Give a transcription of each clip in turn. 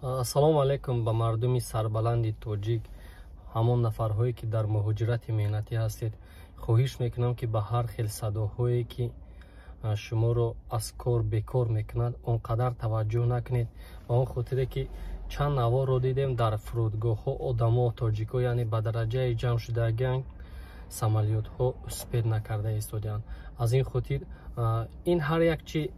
Ассалому алайкум ба мардуми сарбаланди тоҷик, ҳамон нафарҳое ки дар муҳоҷирати меҳнатӣ ҳастед. Хоҳиш мекунам, ки ба ҳар хел садоҳое ки шуморо аз кор бекор мекунад, он қадар таваҷҷӯҳ накунед. Ба он хотире ки чанд наворро дидем, дар фурудгоҳҳо одамо, тоҷико, яъне ба дараҷаи ҷамъ шудагиан, самолётҳо успеть накарда истодаанд. Аз ин хотир ин ҳар як чи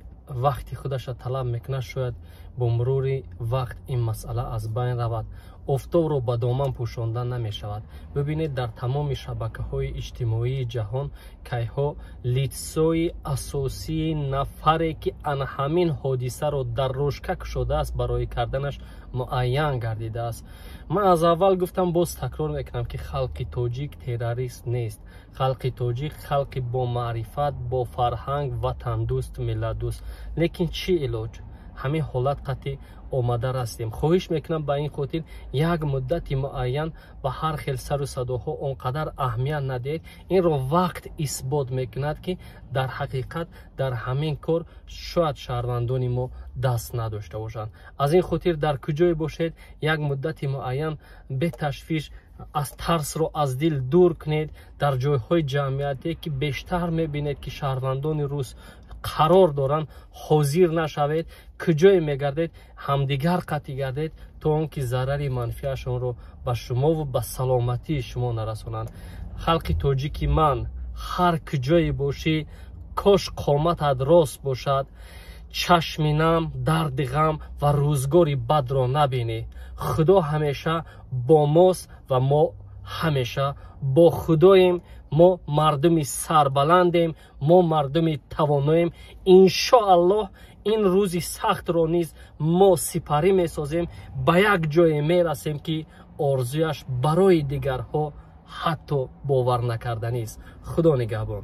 вақти худаша талаб мекунад. Шояд бо мурури вақт ин масъала аз байн равад. Офтобро ба доман пӯшонда намешавад. Бибинед, дар тамоми шабакаҳои иҷтимоии ҷаҳон кайҳо лицои асосии нафаре ки ана ҳамин ҳодисаро дар рӯшка кушодааст, барои карданаш муайян гардидааст. Ман аз аввал гуфтам, боз такрор мекунам, ки халқи тоҷик террорист нест. Халқи тоҷик халқи бомаърифат, бофарҳанг, ватандӯст, миллатдӯст. Лекин чӣ илоҷ, ҳамин ҳолат қатъи омада растем. Хоҳиш мекунам, ба ин хотир як муддати муайян ба ҳар хел сару садоҳо он қадар аҳамият надиҳед. Инро вақт исбот мекунад, ки дар ҳақиқат дар ҳамин кор шояд шаҳрвандони мо даст надошта бошанд. Аз ин хотир дар куҷое бошед, як муддати муайян беташвиш аз тарсро аз дил дур кунед. Дар ҷойҳои ҷамъиятие ки бештар мебинед, ки шаҳрвандони рус қарор доранд, ҳозир нашавед. Куҷое мегардед, ҳамдигар қатъӣ гардед, то он ки зарари манфиашонро ба шумову ба саломатии шумо нарасонанд. Халқи тоҷики ман, ҳар куҷое бошӣ, кош қоматат рост бошад, чашми нам, дарди ғам ва рӯзгори бадро набинӣ. Худо ҳамеша бо мост ва мо ҳамеша бо худоем. Мо мардуми сарбаландем, мо мардуми тавоноем. Иншоаллоҳ, ин рӯзи сахтро низ мо сипарӣ месозем, ба як ҷое мерасем, ки орзуяш барои дигарҳо ҳатто бовар накарданист. Худо нигаҳбон.